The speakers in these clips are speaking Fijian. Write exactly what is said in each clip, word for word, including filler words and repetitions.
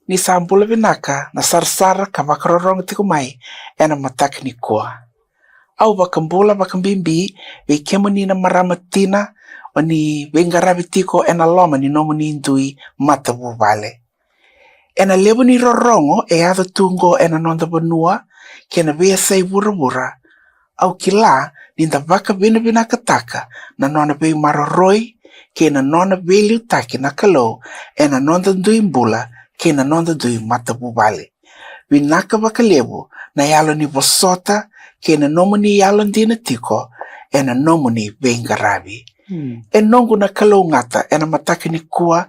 ni sa bula vinaka na sarasara ka vakarorogo tiko mai ena mataka nikua. Au vakabula vakabibi vei kemuni na marama tina, o ni veiqaravi tiko ena loma ni nomuni dui matavuvale. Ena levu ni rorogo e yaco tu oqo ena noda vanua kei na veiyasai vuravura, au kila ni da vakavinavinakataka na nona veimaroroi kei na nona veiliutaki na Kalou ena noda dui bula kei na noda dui matavuvale. Vinaka vakalevu na yalo ni vosota kei na nomuni yalodina tiko ena nomuni veiqaravi. Hmm. E noqu na kalougata ena mataka nikua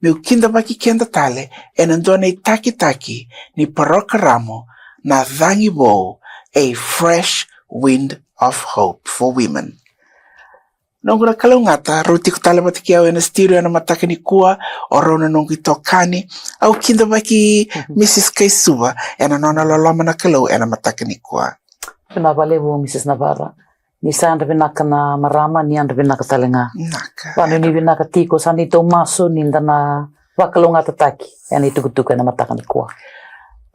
meu kidavaki keda tale ena dua na itakitaki ni parokaramu na Cagi Vou, a fresh wind of hope for women. Noqu na kalougata, rau tiko tale vata kei au ena studio ena mataka nikua, o rau na noqu itokani. Au kidavaki Mrs Kaisuva ena nona loloma na Kalou ena mataka nikua. Vinaka vakalevu Mrs Navara. Ni sa yadra vinaka na marama, ni yadra vinaka tale ga. Vinaka. Vakanuinui vinaka tiko, sa neitou masu ni da na vakalougatataki ena itukutuku ena mataka nikua.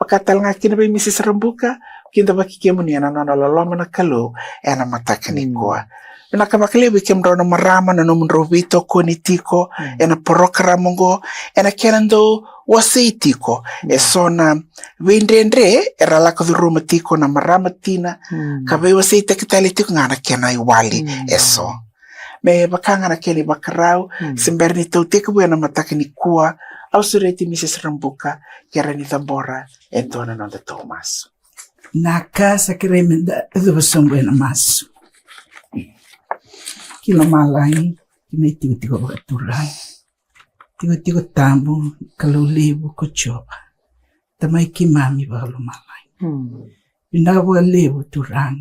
Vaka tale ga kina vei Mrs Rabuka, kidavaki kemuni ena nona loloma na Kalou ena mataka nikua. Vinaka vakalevu vei kemudrau na marama na nomudrau veitokoni tiko ena parokaramu oqo, ena kena dau wasei tiko eso na veidredre era lako curuma tiko na marama tina, ka veiwaseitaki tale tiko ga na kena iwali eso. Me vaka ga na kena ivakarau, se bera ni tou tekivu ena mataka nikua, au sureti Mrs Rabuka ke rawa ni cabora e dua na noda tou masu. Na ka sa kerei meda cuva sobu ena masu. Ki lomalagi, ki na itikotiko vakaturaga, tikotiko tabu, Kalou levu ko Jiova, Tamai keimami vakalomalagi. Vinaka vakalevu Turaga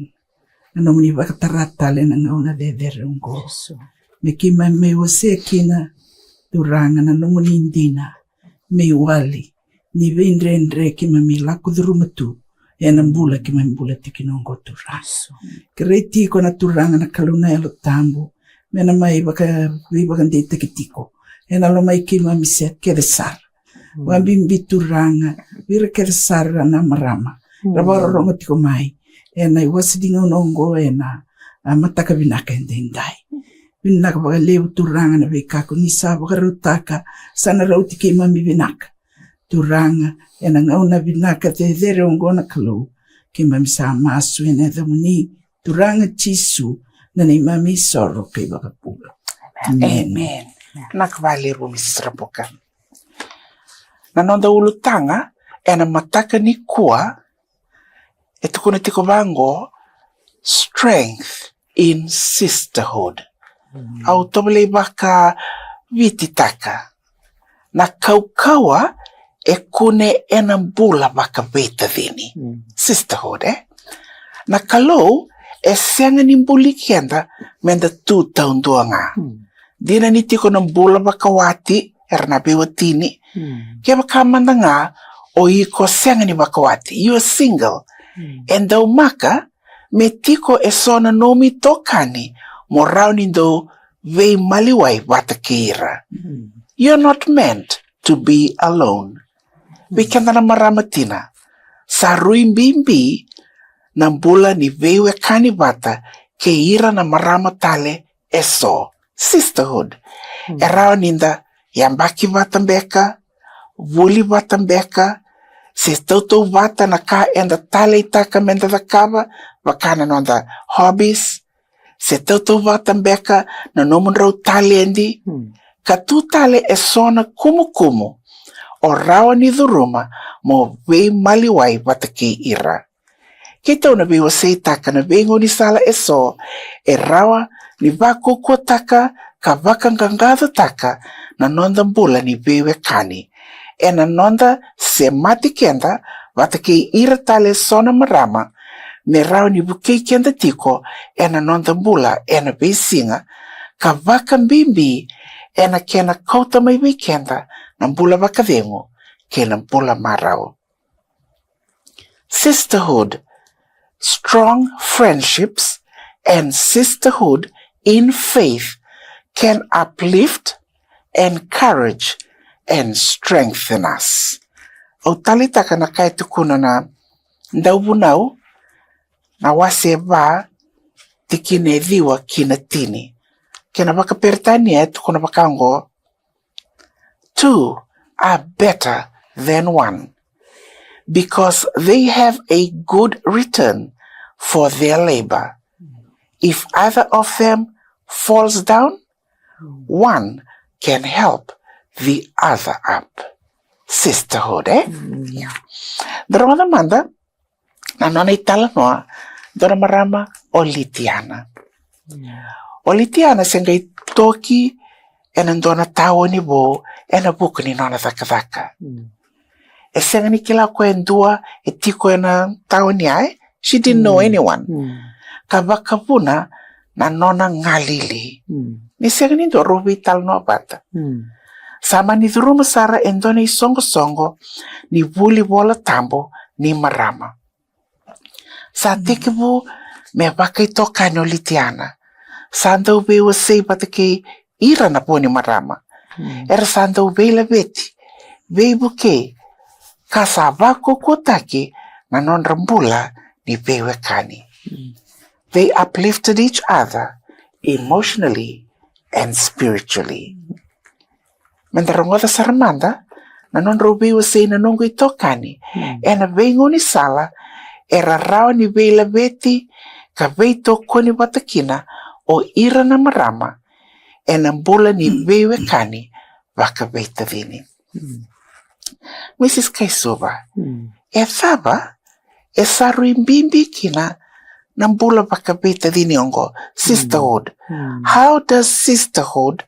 na nomuni vakatara tale na gauna cecere oqo. Me keimami mai wasea kina Turaga na nomuni dina me iwali ni veidredre keimami lako curuma tu ena bula keimami bula tiko kina oqo Turaga. Kerei tiko na Turaga na Kalou na Yalo Tabu me na mai vaka, veivakadeitaki tiko ena lomai keimami se kece sara. Vakabibi Turaga vei ira kece sara na marama ra vakarorogo tiko mai ena iwase ni gauna oqo ena mataka vinaka edaidai. Vinaka vakalevu Turaga na veika ko ni sa vakarautaka, sa na rauti keimami vinaka. Turaga, ena gauna vinaka cecere oqo na Kalou, keimami sa masu ena yacamuni Turaga Jisu, na neimami isoro kei vakabula. Amen. Vinaka vakalevu Mrs Rabuka. Na noda ulutaga ena mataka nikua e tukuna tiko vaqo, strength in sisterhood. Au tovolei vakavititaka na kaukauwa e kune ena bula vakaveitacini. Sisterhood, e? Na Kalou e sega ni buli keda meda tu taudua ga. Dina ni tiko na bula vakawati, era na veiwatini. Kevaka mada ga o iko sega ni vakawati, you are single, e daumaka me tiko eso na nomu itokani mo rawa ni dau veimaliwai vata kei ira. You are not meant to be alone. Vei keda na marama tina, sa rui bibi na bula ni veiwekani vata kei ira na marama tale eso. Sisterhood. E rawa ni da yabaki vata beka, vuli vata beka, se tautauvata na ka eda taleitaka meda cakava, vaka na noda hobbies, se tautauvata beka na nomudrau taledi, ka tu tale eso na kumukumu o rawa ni curuma mo veimaliwai vata kei ira. Keitou na veiwaseitaka na veigaunisala eso e rawa ni vakaukauwataka ka vakaqaqacotaka na noda bula ni veiwekani, ena noda semati keda vata kei ira tale eso na marama, me rawa ni vukei keda tiko ena noda bula ena veisiga, ka vakabibi ena kena kauta mai vei keda na bula vakacegu kei na bula marau. Sisterhood, strong friendships, and sisterhood in faith can uplift, encourage, and strengthen us. au taleitaka na ka e tukuna na Dauvunau, na wase va, tikina e ciwa ki na tini. Kena vakaperitania e tukuna vaka oqo: "Two are better than one, because they have a good return for their labor. If either of them falls down, one can help the other up." Sisterhood, eh? Mm. Yeah. Da rogoca mada na nona italanoa dua na marama o Litiana. Mm. O Litiana se qai toki ena dua na taoni vou ena vuku ni nona cakacaka. Mm. E sega ni kila o koya e dua e tiko ena taoni ya, eh? She didn't know anyone. Mm. Ka vakavuna na nona galili. Mm. Ni sega ni dua rau veitalanoa vata. Mm. Sa mani curuma sara e dua na isoqosoqo ni vuli Vola Tabu ni marama. Sa tekivu me vakaitokani o Litiana. Sa dau veiwasei vata kei ira na vo ni marama. Mm. Era sa dau veilaveti, veivukei, ka sa vakaukauwataki na nodra bula ni veiwekani. Mm. They uplifted each other emotionally and spiritually. Meda rogoca sara mada na nodrau veiwasei na noqu itokani. Mm. Ena veigaunisala era rawa ni veilaveti ka veitokoni vata kina o ira na marama ena bula ni veiwekani vakaveitacini. Mm. Missus Kaisuva, mm, e cava e sa rui bibi kina na bula vakaveitacini oqo, sisterhood? Mm. How does sisterhood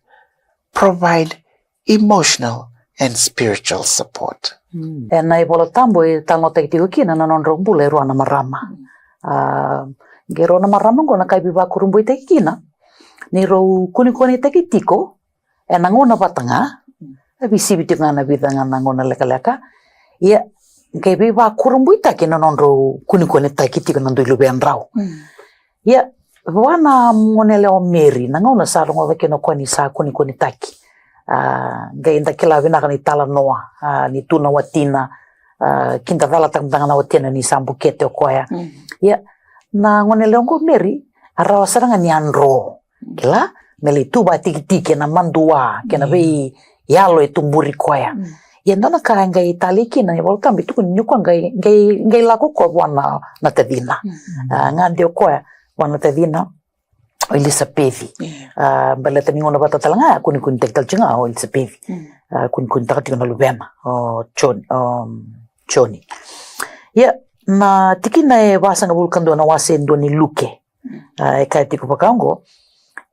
provide emotional and spiritual support? Mm. Ena iVola Tabu e talanoataki tiko kina na nodrau bula e rua na marama. Mm. A, qai rau na marama oqo na ka e veivakurabuitaki kina ni rau kunikunitaki tiko ena gauna vata ga, a veisivi tiko ga na vica ga na gauna lekaleka. Ia, qai veivakurabuitaki na nodrau kunikunitaki tiko na dui luvedrau. Mm. Ia, vua na goneyalewa o Mary, na gauna sa rogoca kina o koya ni sa kunikunitaki. A, qai da kila vinaka ni talanoa, a, ni tu na watina, a, kida calataka mada ga na watina ni sa bukete o koya. Mm. Ia, na goneyalewa oqo o Mary, a rawa sara ga ni a dro. Kila, me lai tu vakatikitiki ena madua kei na veiyalo e tuburi koya. Mm. Ia dua na ka e qai talei kina na iVola Tabu e tukuni ni o koya qai, qai, qai lako o koya vua na, na tacina. Mm. A, gade o koya vua na tacina o Ilisapeci. Yeah. A, baleta ni gauna vata tale ga, a kunikunitaki tale tiko ga o Ilisapeci. Mm. A, kunikunitaka tiko na luvena o John, o Joni. Ia, na tikina e vasagavulu ka dua na wase e dua ni Luke. A, e kaya tiko vaka oqo: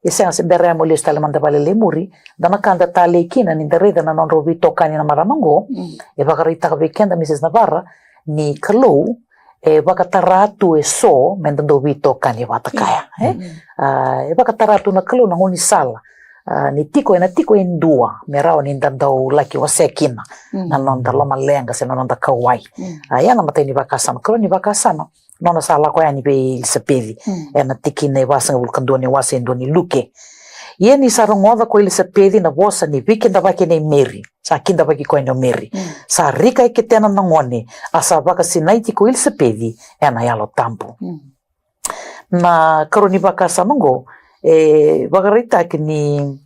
E sega, se bera ya mo lesu tale mada vakalailai muri, dua na ka da talei kina ni da raica na nodrau veitokani na marama oqo, mm, e vakaraitaka vei keda, Missus Navara, ni Kalou e vakatara tu eso meda dau veitokani vata kaya, e? Mm. A, e vakatara tu na Kalou na gaunisala, a, ni tiko, ena tiko e dua me rawa ni da dau laki wasea kina, mm, na noda lomaleqa se na noda kauwai. Mm. A, ia na imatai ni vakasama, karua ni vakasama, nona sa lako yani vei Ilisapeci, mm, ena tikina e vasagavulu ka dua ni wase e dua ni Luke. Ia ni sa rogoca ko Ilisapeci na vosa ni veikidavaki nei Meri, sa kidavaki koya o Meri, mm, sa rika e ketena na gone, a sa vakasinaiti ko Ilisapeci ena Yalo Tabu. Mm. Na karua ni vakasama oqo e vakaraitaki ni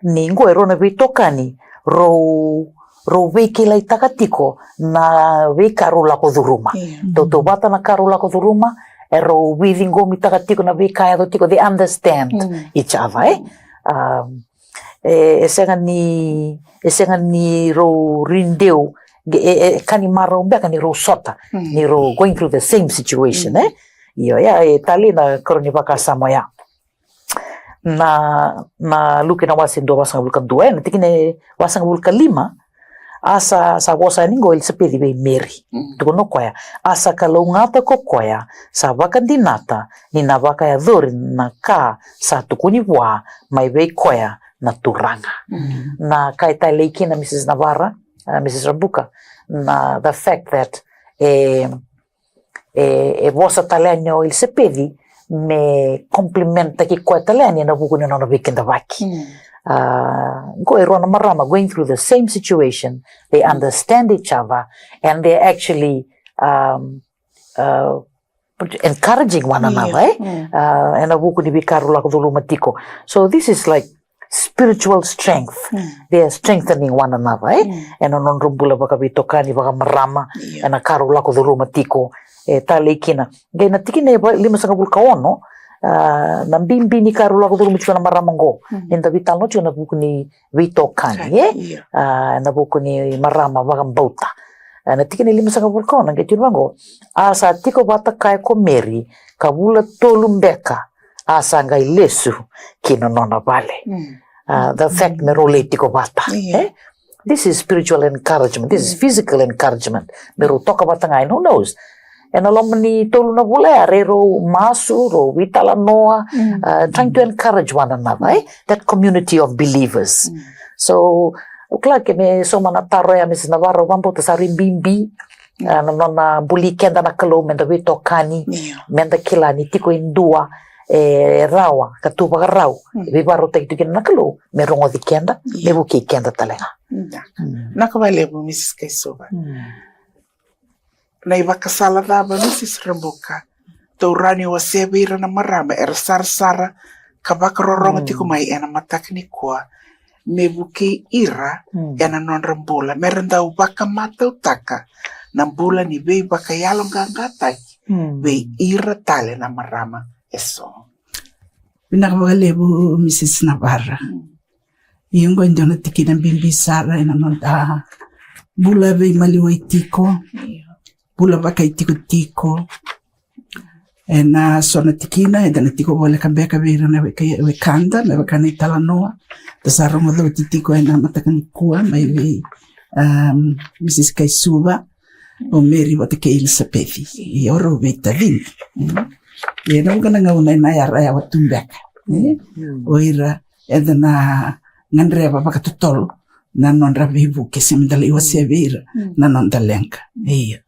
ni qo e rau na veitokani rau, rau veikilaitaka tiko na veika rau lako curuma. Io. Tautauvata na ka rau lako curuma, e rau veiciqomitaka tiko na veika e yaco tiko, they understand, mm, each other, e? Mm. Um, e, e sega ni, e sega ni rau rideu, e, e, e ka ni marau beka ni rau sota, mm, ni rau going through the same situation, mm, e? Io, ya, e talei na karua ni vakasama ya. Na, na Luke na wase dua vasagavulu ka dua, e, na tikina e vasagavulu ka lima, a sa, sa vosa yani qo o Ilisapeci vei Meri. Mm. Tukuna o koya, a sa kalougata ko koya, sa vakadinata ni na vakayacori na ka sa tukuni vua mai vei koya na Turaga. Mm. Na ka e talei kina, Missus Navara, a, Missus Rabuka, na the fact that, e, e, e vosa tale yani o Ilisapeci me complimentaki koya tale yani ena vuku ni nona veikidavaki. Mm. Uh, qo e rua na marama going through the same situation. They understand each other and they're actually um, uh, encouraging one another, eh? Uh, ena vuku ni veika rau lako curuma tiko. So this is like spiritual strength. They are strengthening one another, eh? Ena nodra bula vakaveitokani, vakamarama, ena ka rau lako curuma tiko, e talei kina. Qai na tikina e va-, limasagavulu ka ono, ah, na bibi ni ka rau lako curuma tiko na marama qo. Ni da veitalanoa tiko na vuku ni veitokani, eh? Ah, na vuku ni marama vakabauta. Ah, na tikina e limasagavulu ka ono, qai tiko vaqo, a sa tiko vata kaya ko Meri, ka vula tolu beka, a sa qai lesu ki na nona vale. Ah, the fact me rau lai tiko vata, eh? This is spiritual encouragement. This is physical encouragement. Me rau toka vata ga, and who knows? Ena loma ni tolu na vula ya, rau masu, rau veitalanoa, uh, trying to encourage one another, eh? That community of believers. So, o kila ke me sauma na taro ya, Mrs Navarro, vakabauta sa rui bibi, uh, na nona buli keda na Kalou, meda veitokani, meda kila ni tiko e dua, e rawa, ka tu vakarau, veivakarautaki tu kina na Kalou, me rogoci keda, me vukei keda tale ga. Vinaka vakalevu, Mrs Kaisuva. Na ivakasala cava, Mrs Rabuka, tou rawa ni wasea vei ira na marama era sarasara ka vakarorogo tiko mai ena mataka nikua, me vukei ira ena nodra bula, mera dau vakamatautaka na bula ni veivakayaloqaqataki vei ira tale na marama eso. Vinaka vakalevu, Mrs Navarro. Ia qo e dua na tikina bibi sara ena noda bula veimaliwai tiko, bula vakaitikotiko. Ena so na tikina eda na tiko voleka beka vei ira na weka, wekada, me vaka na italanoa da sa rogoca oti tiko ena mataka nikua mai vei, um, Mrs Kaisuva, o Meri vata kei Ilisapeci. Ia o rau veitacini. Ia ena vuqa na gauna ena yarayara tu beka, eh? O ira eda na gadreva vakatotolo na nodra veivuke, se meda lai wasea vei ira na noda leqa. Ia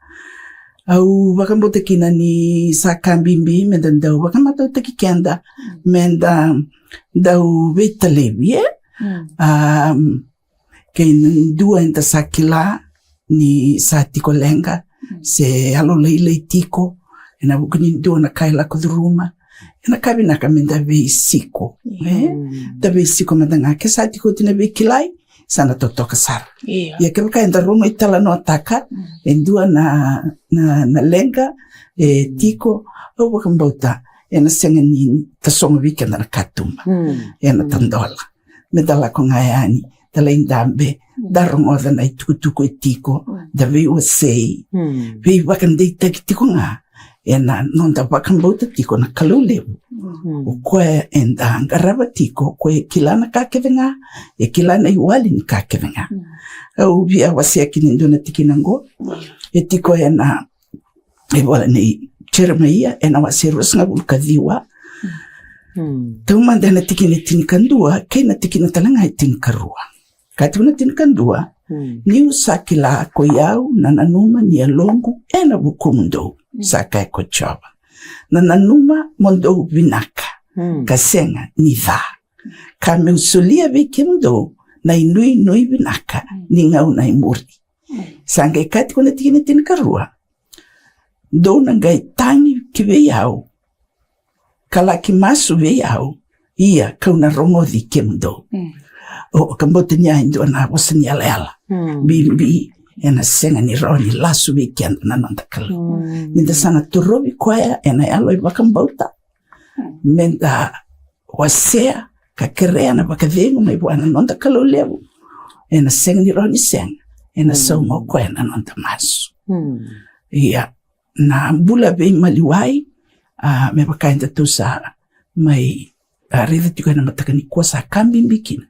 au vakabauta kina ni sa ka bibi meda dau vakamatautaki keda, meda dau veitalevi, eh? Um, kei na dua eda sa kila ni sa tiko leqa se yalolailai tiko ena vuku ni dua na ka e lako curuma, ena ka vinaka meda veisiko, eh? Da veisiko mada ga, ke sa tiko oti na veikilai, sa na totoka sara. Ia kevaka eda rogo italanoataka e dua na, na, na leqa e tiko, au vakabauta ena sega ni tasogo vei keda na katuba, ena tadola. Meda lako ga yani, da lai dabe, da rogoca na itukutuku e tiko, da veiwasei, veivakadeitaki tiko ga ena noda vakabauta tiko na Kalou levu. O koya eda qarava tiko, o koya e kila na ka kece ga, e kila na iwali ni ka kece ga. Au via wasea kina e dua na tikina qo e tiko ena ivola nei Jeremaia ena wase ruasagavulu ka ciwa. Taumada ena tikina e tinikadua kei na tikina tale ga e tinikarua. Ka tiko na tinikadua, niu sa kila koi au na nanuma ni yaloqu ena vukumudou, sa kaya ko Jiova. Na nanuma mo dou vinaka, ka sega ni ca. Ka meu solia vei kemudou na inuinui vinaka ni gauna e muri. Sa qai ka tiko na tikina e tinikarua. Dou na qai tagi ki vei au, ka laki masu vei au, ia kau na rogoci kemudou. O vakabauta ni a e dua na vosa ni yalayala bibi ena sega ni rawa ni lasu vei keda na noda Kalou. Ni da sa na torovi koya ena yalo e vakabauta, meda wasea ka kerea na vakacegu mai vua na noda Kalou levu, ena sega ni rawa ni sega, ena sauma o koya na noda masu. Ia na bula veimaliwai, a, me vaka edatou sa mai, a, raica tiko ena mataka nikua, sa ka bibi kina,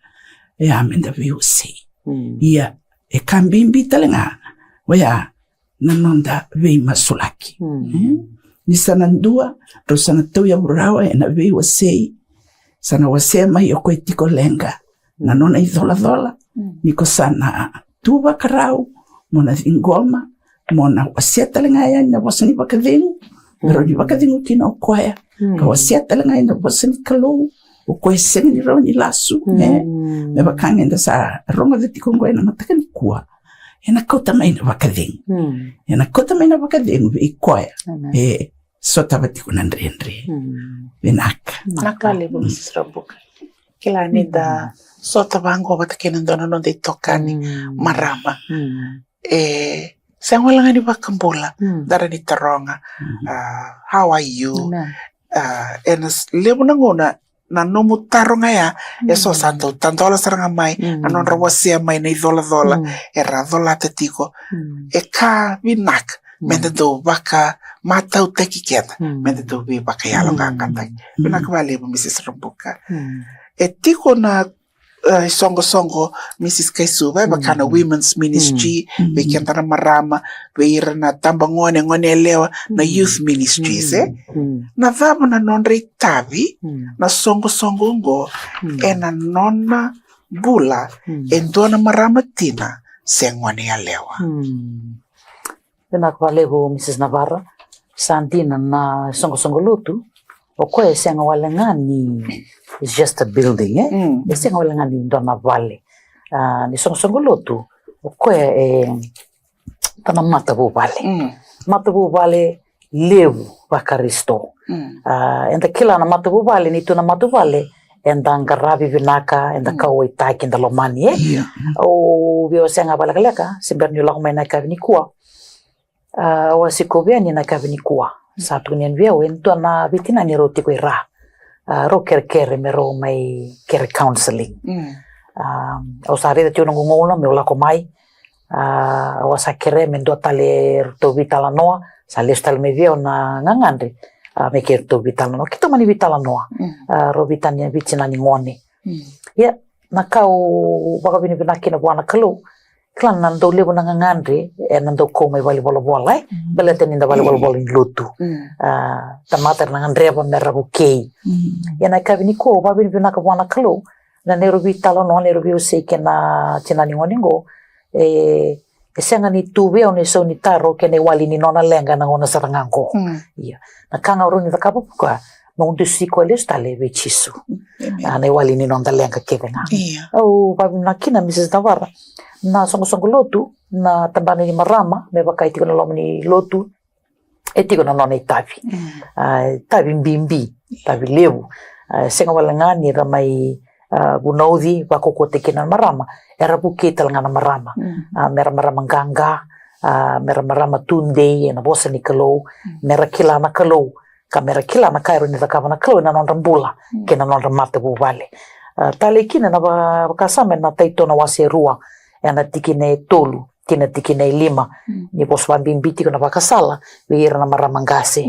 e a meda veiwasei. Ia e ka bibi tale ga oya na noda veimasulaki. Ni sa na dua, rau sa na tauyavu rawa ena veiwasei. Sa na wasea mai o koya e tiko leqa na nona icolacola, ni ko sa na tu vakarau mo na ciqoma, mo na wasea tale ga yani na vosa ni vakacegu, me rawa ni vakacegu kina o koya, ka wasea tale ga yani na vosa ni Kalou, O koya e sega ni rawa ni lasu, e? Me vaka ga eda sa rogoca tiko oqo ena mataka nikua. Ena kauta mai na vakacegu. Ena kauta mai na vakacegu vei koya. E sotava tiko na dredre. Vinaka. Vinaka vakalevu, Missus Rabuka. Kila ni da sota vaqo vata kei na dua na noda itokani marama. E sega wale ga ni vakabula, da rawa ni taroga, "How are you?" Ena levu na gauna na nomu taro ga ya, eso sa dau tadola sara ga mai na nodra wasea mai na icolacola era colata tiko. E ka vinaka meda dau vakamatautaki keda, meda dau veivakayaloqaqataki. Vinaka vakalevu, Missus Rabuka. E tiko na, e, soqosoqo, Missus Kaisuva, e vaka na women's ministry vei keda na marama, vei ira na tabagone, gone yalewa, na youth ministries, e? Na cava na nodra itavi na soqosoqo oqo ena nona bula e dua na marama tina se gone yalewa? Vinaka vakalevu, Missus Navara. Sa dina na soqosoqo lotu, o koya e sega wale ga ni, it's just a building, e? E sega wale ga ni dua na vale. A, ni soqosoqo lotu, o koya e dua na matavuvale. Matavuvale levu vaKarisito. A, eda kila na matavuvale, ni tu na matavuvale, eda qaravi vinaka, eda kauwaitaki, eda lomani, e? Au via wasea ga vakalekaleka, se bera niu lako mai na yakavi nikua. A, au a sikovi yani na yakavi nikua. Sa tukuni yani vei au e dua na veitinani rau tiko i ra. A, rau kerekere me rau mai kere counseling. A, au sa raica tiko noqu gauna meu lako mai. A, au a sa kerea me dua tale eratou veitalanoa. Sa lesu tale mai vei au na gagadre. A, me keitou veitalanoa. Keitou mani veitalanoa. A, rau veitinani, veitinani gone. Ia, na ka au vakavinavinaka kina vua na Kalou, kila na dau levu na gagadre ena dau kau mai valenivolavola, e? Baleta ni da valenivolavola ni lotu. A, tamata era na gadreva me ra vukei. Ia na yakavi nikua au vakavinavinaka vua na Kalou, na neirau veitalanoa, neirau veiwasei kei na tinani gone qo, e, e sega ni tu vei au na isau ni taro kei na iwali ni nona leqa ena gauna sara ga qo. Ia, na ka ga au rawa ni cakava vua koya, meu dusi koya lesu tale vei Jisu. A, na iwali ni noda leqa kece ga. Au vakavinavinaka kina, Missus Navara, na soqosoqo lotu, na tabana ni marama, me vaka e tiko na loma ni lotu, e tiko na nona itavi. A, itavi bibi, itavi levu. A, sega wale ga ni ra mai, a, vunauci, vakaukauwataki kina na marama, era vukei tale ga na marama. A, me ra marama qaqa, a, me ra marama tudei ena vosa ni Kalou, me ra kila na Kalou, ka me ra kila na ka e rawa ni cakava na Kalou ena nodra bula kei na nodra matavuvale. A, talei kina na va-, vakasama ena Taito na wase e rua, ena tikina e tolu kei na tikina e lima, ni vosa vakabibi tiko na vakasala vei ira na marama qase,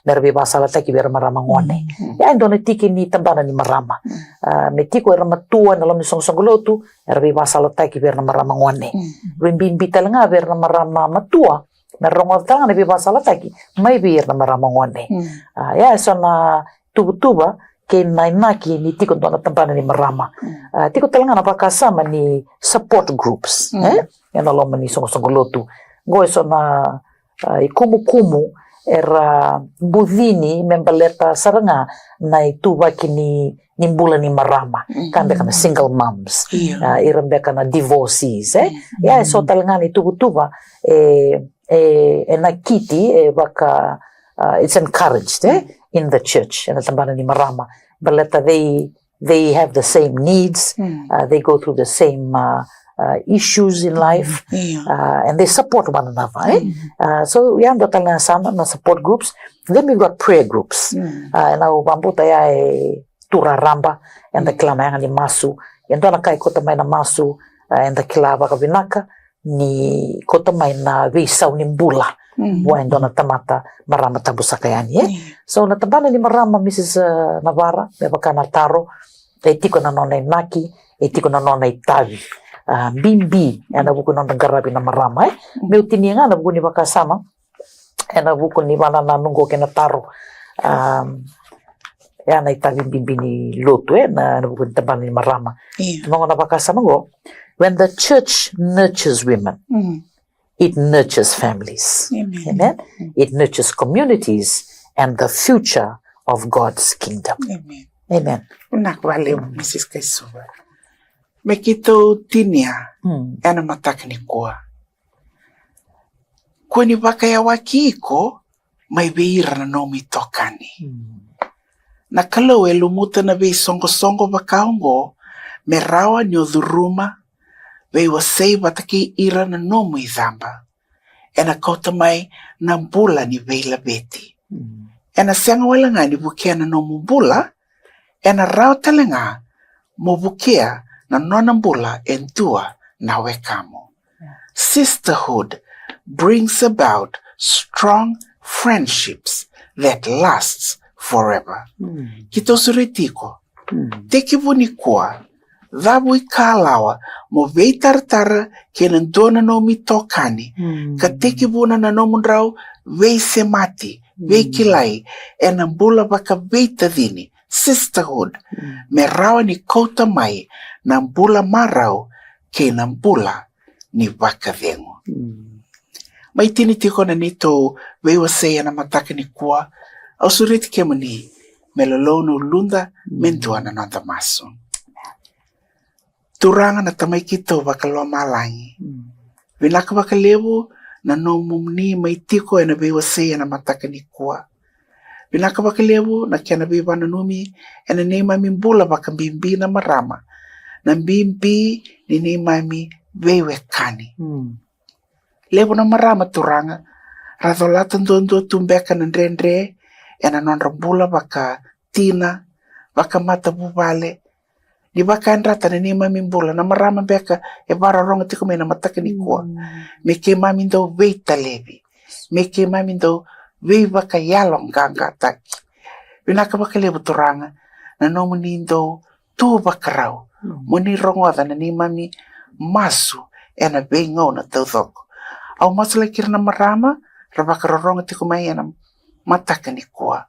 me ra veivakasalataki vei ira na marama gone. Ia e dua na tiki ni tabana ni marama. A, me tiko ira matua ena loma ni soqosoqo lotu, era veivakasalataki vei ira na marama gone. Veibibi tale ga vei ira na marama matua, me ra rogoca tale ga na veivakasalataki mai vei ira na marama gone. A, ia e so na tuvatuva kei na inaki ni tiko dua na tabana ni marama. A, tiko tale ga na vakasama ni support groups, e? Ena loma ni soqosoqo lotu. Qo e so na, a, ikumukumu era bucini me baleta sara ga na ituvaki ni, ni bula ni marama. Ka beka na single moms. A, ira beka na divorcees, e? Ia e so tale ga na ituvatuva, e, e, e nakiti, e vaka, a, it's encouraged, e, in the church, ena tabana ni marama. Baleta they, they have the same needs, a, they go through the same, a, a, issues in life, a, and they support one another, e? A, so ia dua tale na yasana na support groups. Then we've got prayer groups. A, ena au vakabauta ia e tu raraba, eda kila na yaga ni masu. E dua na ka e kauta mai na masu, a, eda kila vakavinaka ni kauta mai na veisau ni bula vua e dua na tamata marama tabu saka yani, e? So na tabana ni marama, Missus, a, Navara, me vaka na taro, e tiko na nona inaki, e tiko na nona itavi, a, bibi ena vuku ni nodra qaravi na marama, e? Meu tinia ga ena vuku ni vakasama, ena vuku ni vakanananu qo kei na taro. A, ia na itavi bibi ni lotu, e, na, ena vuku ni tabana ni marama. Io. Noqu na vakasama qo, when the church nurtures women, it nurtures families. Amen. It nurtures communities and the future of God's kingdom. Amen. Amen. Vinaka vakalevu, Mrs Kaisuva. Me keitou tinia, mm, ena mataka nikua. Kua ni vakayawaki iko mai vei ira na nomu itokani. Mm. Na Kalou e lumuta na veisoqosoqo vaka oqo me rawa ni o curuma, veiwasei vata kei ira na nomu icaba. Ena kauta mai na bula ni veilaveti. Mm. Ena sega wale ga ni vukea na nomu bula, ena rawa tale ga mo vukea na nona bula e dua na wekamu. Sisterhood brings about strong friendships that lasts forever. Mm. Keitou sureti iko. Mm. Tekivu nikua, cavu ikalawa mo veitaratara kei na dua na nomu itokani. Mm. Ka tekivuna na nomudrau veisemati, mm, veikilai ena bula vakaveitacini, sisterhood, mm, me rawa ni kauta mai na bula marau kei na bula ni vakacegu. Mm. Mai tini tiko na neitou veiwasei ena mataka nikua. Au sureti kemuni me lolou na uluda, mm, me dua na noda masu. Turaga na Tamai keitou vakalomalagi. Mm. Vinaka vakalevu na nomuni mai tiko ena veiwasei ena mataka nikua. Vinaka vakalevu na kena veivakananumi ena neimami bula vakabibi na marama, na bibi ni neimami veiwekani. Mm. Levu na marama, Turaga, ra colata duadua tu beka na dredre ena nodra bula vakatina, vakamatavuvale. Ni vakayadrata na neimami bula, na marama beka e vakarorogo tiko mai na mataka nikua. Mm. Me keimami dau veitalevi, me keimami dau veivakayaloqaqataki. Vinaka vakalevu, Turaga, na nomuni dau tu vakarau, mm, mo ni rogoca na neimami masu ena veigauna taucoko. Au masulaki ira na marama ra vakarorogo tiko mai ena mataka nikua.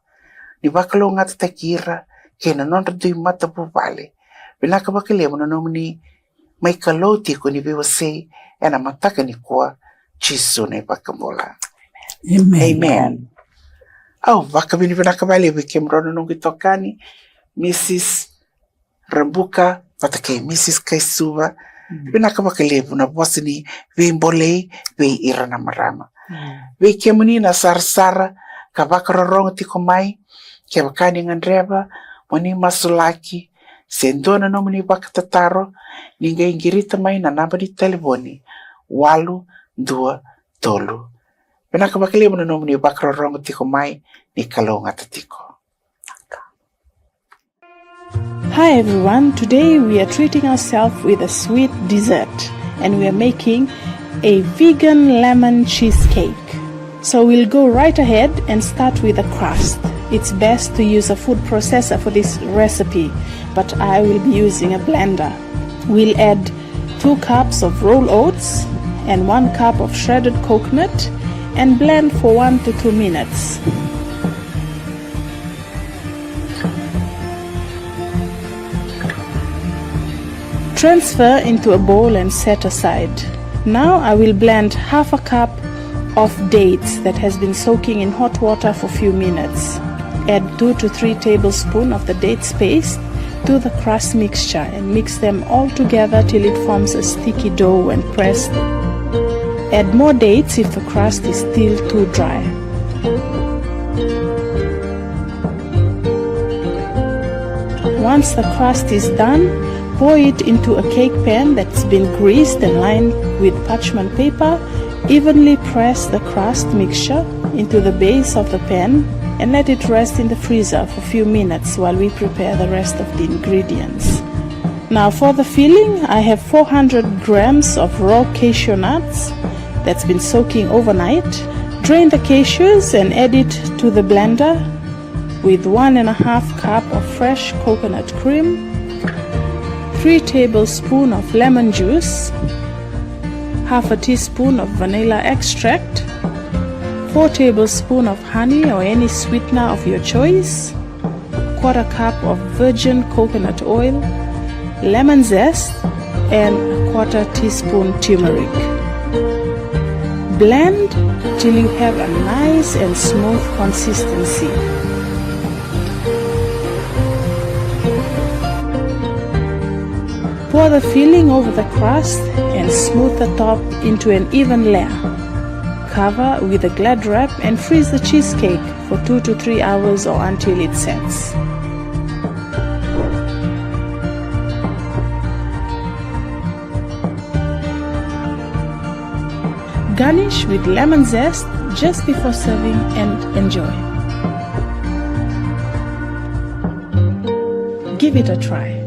Ni vakalougatataki ira kei na nodra dui matavuvale. Vinaka vakalevu na nomuni mai Kalou tiko ni veiwasei ena mataka nikua, Jisu na iVakabula. Amen. Amen. Au vakavinavinaka vakalevu vei kemudrau na noqu itokani, Mrs Rabuka vata kei Mrs Kaisuva. Mm. Vinaka vakalevu na vosa ni veibolei vei ira na marama. Mm. Vei kemuni na sarasara ka vakarorogo tiko mai, kevaka ni gadreva mo ni masulaki se dua na nomuni vakatataro, ni qai qirita mai na naba ni talevoni, walu dua tolu. Vinaka vakalevu na nomuni vakarorogo tiko mai, ni kalougata tiko. Hi everyone, today we are treating ourselves with a sweet dessert and we are making a vegan lemon cheesecake. So we'll go right ahead and start with the crust. It's best to use a food processor for this recipe, but I will be using a blender. We'll add two cups of rolled oats and one cup of shredded coconut and blend for one to two minutes. Transfer into a bowl and set aside. Now I will blend half a cup of dates that has been soaking in hot water for few minutes. Add two to three tablespoons of the dates paste to the crust mixture and mix them all together till it forms a sticky dough when pressed. Add more dates if the crust is still too dry. Once the crust is done, pour it into a cake pan that's been greased and lined with parchment paper. Evenly press the crust mixture into the base of the pan and let it rest in the freezer for a few minutes while we prepare the rest of the ingredients. Now for the filling, I have four hundred grams of raw cashew nuts that's been soaking overnight. Drain the cashews and add it to the blender with one and a half cup of fresh coconut cream, three tablespoons of lemon juice, half a teaspoon of vanilla extract, four tablespoons of honey or any sweetener of your choice, quarter cup of virgin coconut oil, lemon zest, and a quarter teaspoon turmeric. Blend till you have a nice and smooth consistency. Pour the filling over the crust and smooth the top into an even layer. Cover with a glad wrap and freeze the cheesecake for two to three hours or until it sets. Garnish with lemon zest just before serving and enjoy. Give it a try.